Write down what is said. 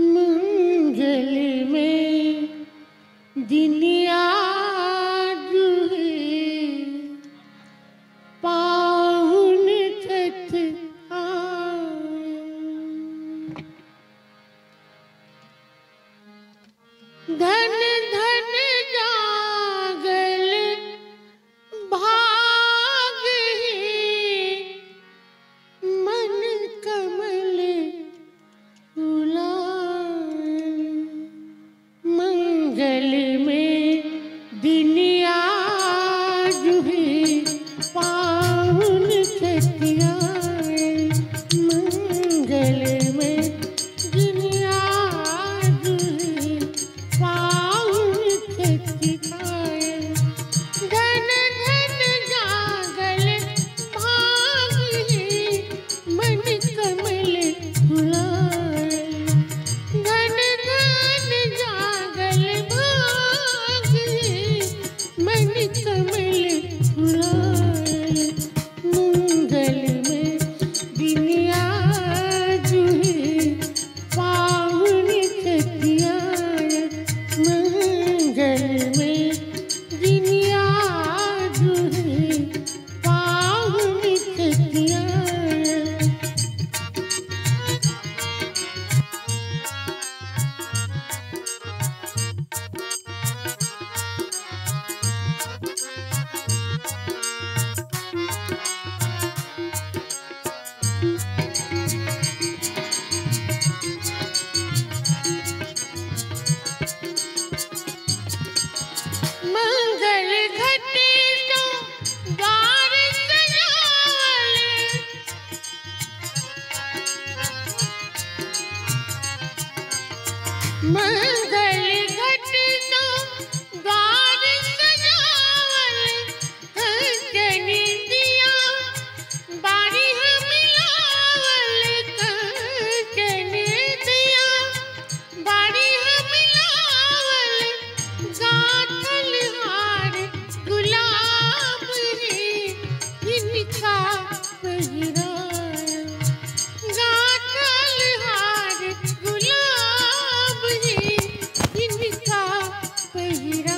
मंगल में दुनिया पाहुन छठ धन धन जागल भाग मन कमल फुलाए। मंगल में दुनिया जुही पाहुन छठिया। मंगल में दुनिया जुही पाहुन छठिया। धन धन जागल भाग मन कमल फुलाए। धन धन जागल भाग मन कमल फुलाए। मंगल में दुनिया जुही पाहुन छठिया। मंगल में दुनिया जुही पाहुन छठिया। मंगल घटे तो द्वार सजावल। मंगल घटे तो द्वार सजावल। कंचन दिया बारी हम लावल। कंचन दिया बारी हम लावल। गाथल हार गुलाब रे इनका पहिराया। गाथल हार गुलाब रे इनका पहिराया।